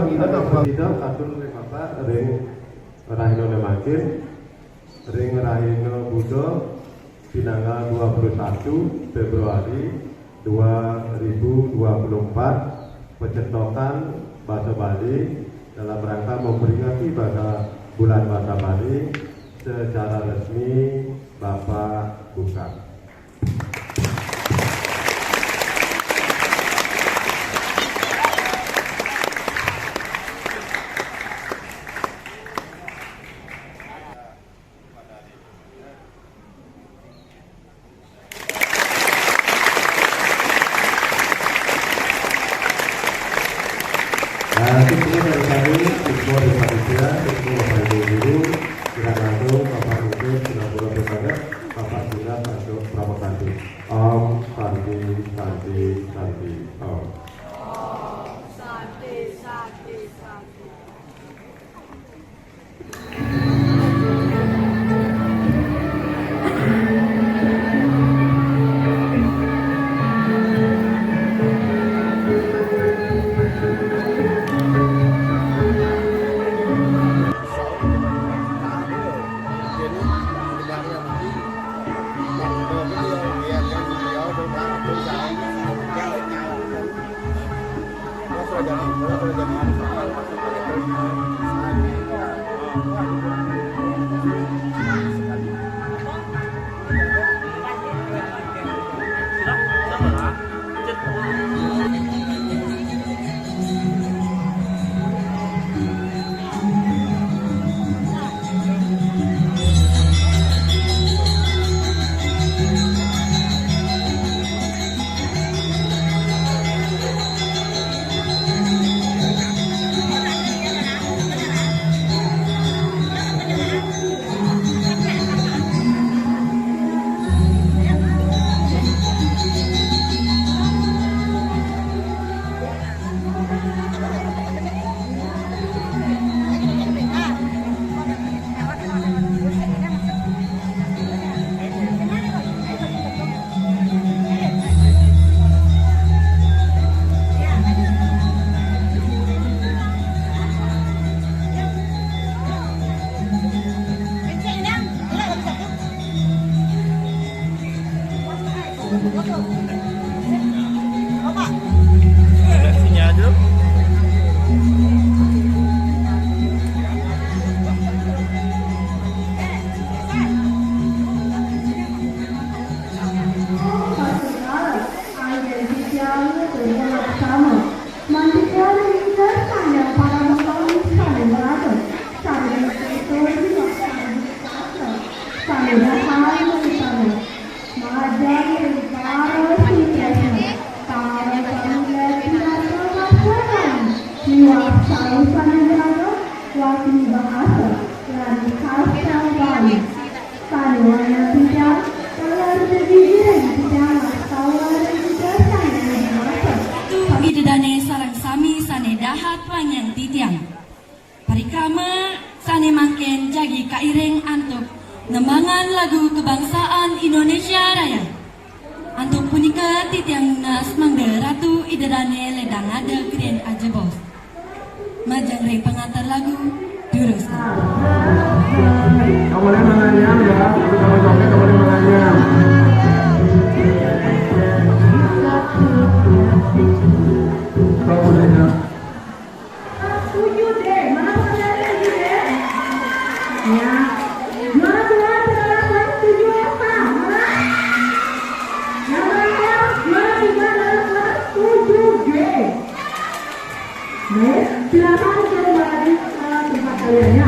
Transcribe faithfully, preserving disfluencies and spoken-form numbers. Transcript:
Kita tambah tidak atur ring apa, ring rahina mangkin, ring rahina Buddha, pinanggal dua puluh satu Februari dua ribu dua puluh empat, pecetokan bahasa Bali dalam rangka memperingati bahasa, Bulan Bahasa Bali secara resmi Bapak buka. Nah, itu semua dari kami, semua dari panitia, semua Bapak Ibu guru, kiranya Bapak Ibu, Singapura Tetangga, Bapak Sina, Santo, Pramokanti. Om Santi, Santi, Santi, Om. Santi, Santi, Santi. Mantikari kersanya para mengkawin saling merata, saling berkata, saling berkata, saling berkata, majang para sutresna, para saling tidak terpaksakan, jiwa saling saling berkata, wakil bahasa, dan kasta Bali. Ida dane sareng sami sane dahat wangiang titiang. Parikrama sane mangkin jagi kairing antuk nembangan lagu kebangsaan Indonesia Raya. Antuk punika titiang nunas mangda Ratu Ida dane ledang ngadeg ring ajebos. Majeng ring pangantar lagu, durus. Nggak boleh menganyam ya, kalau joget nggak boleh menganyam. Nggak boleh, ya. Tujuh D, mana pelajaran tujuh D? Ya. Juara dua, saudara kelas tujuh F A, mana? Yang terakhir, juara tiga, saudara kelas tujuh G. Baik, silakan kembali ke tempat kalian ya.